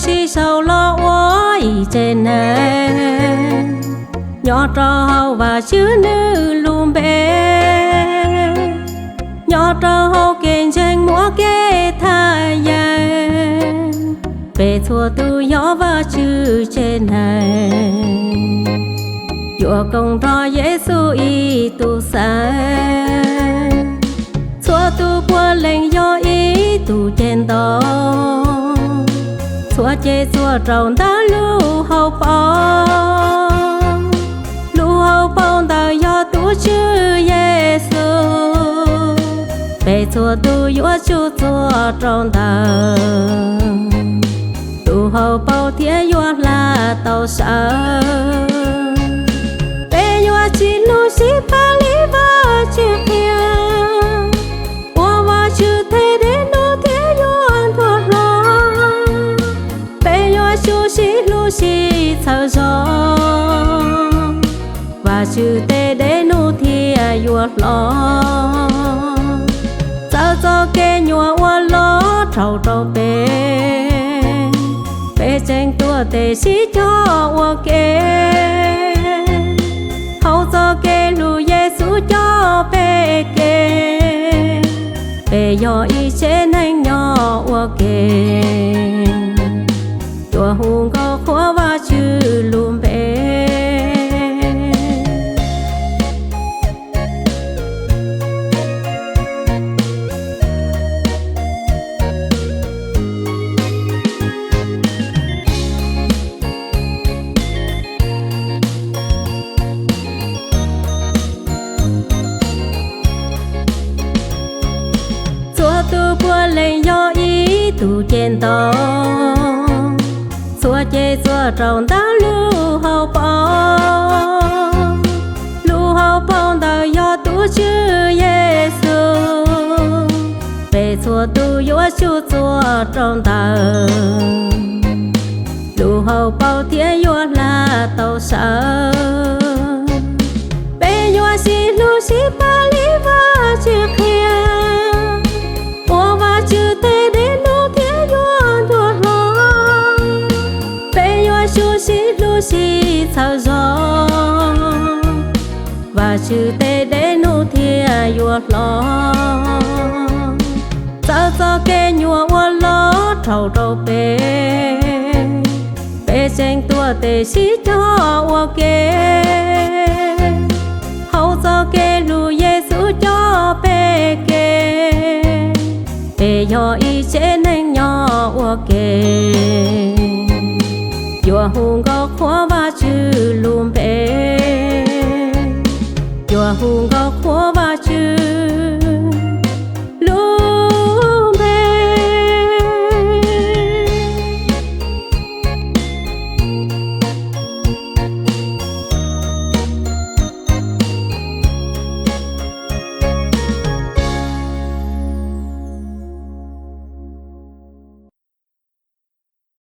tib zaug los ua ib tsev neeg nyob rau hauv Vajtswv nws lub npe, nyob rau hauv kev ntseeg muaj kev thaj yeeb. Peb txhua tus yog Vajtswv tsev neeg, yuav koom nrog Yexus ib tug xeeb. Txhua tus puav leej yog ib tug ceg ntoo, txhua ceg txuag rau ntawm lub hauv paus. Lub hauv paus ntawd yog tus Tswv Yexus, peb txhua tus yuav tsum txuag rau ntawd, lub hauv paus thiaj yuav hla tau sawv. Peb yuav tsis hlub sib pab li Vajtswv qhia, ua Vajtswv tej dej num thiaj yuav ntuag hlo. Peb yuav tsum sib hlub sib txhawb zog, Vajtswv tej dej num thiaj yuav hlo. Txawm txoj kev nyuaj ua loj dhau rau peb, peb tseem tuaj tes sib cog ua ke. Hauv txoj kev hlub Yexus coj peb kev, peb yog ib tsev neeg nyob ua ke, yuav hu nkauj qhuas Vajtswv lub npe. Txhua tus puav leej yog ib tug ceg ntoo, txhua ceg txuag rau ntawm lub hauv paus. Lub hauv paus ntawd yog tus Tswv Yexus, peb txhua tus yuav tsum txuag rau ntawd, lub hauv paus thiaj yuav hla tau sawv. Peb yuav sib hlub sib pab li Vajtswv qhia, ua Vajtswv tej dej num thiaj yuav ntuag hlo. Peb yuav tsum sib hlub sib txhawb zog, Vajtswv tej dej num thiaj yuav hlo. Txawm txoj kev nyuaj ua loj dhau rau peb, peb tseem tuaj tes sib cog ua ke. Hauv txoj kev hlub Yexus coj peb kev, peb yog ib tsev neeg nyob ua ke, yuav hu nkauj qhuas Vajtswv lub npe, yuav hu nkauj qhuas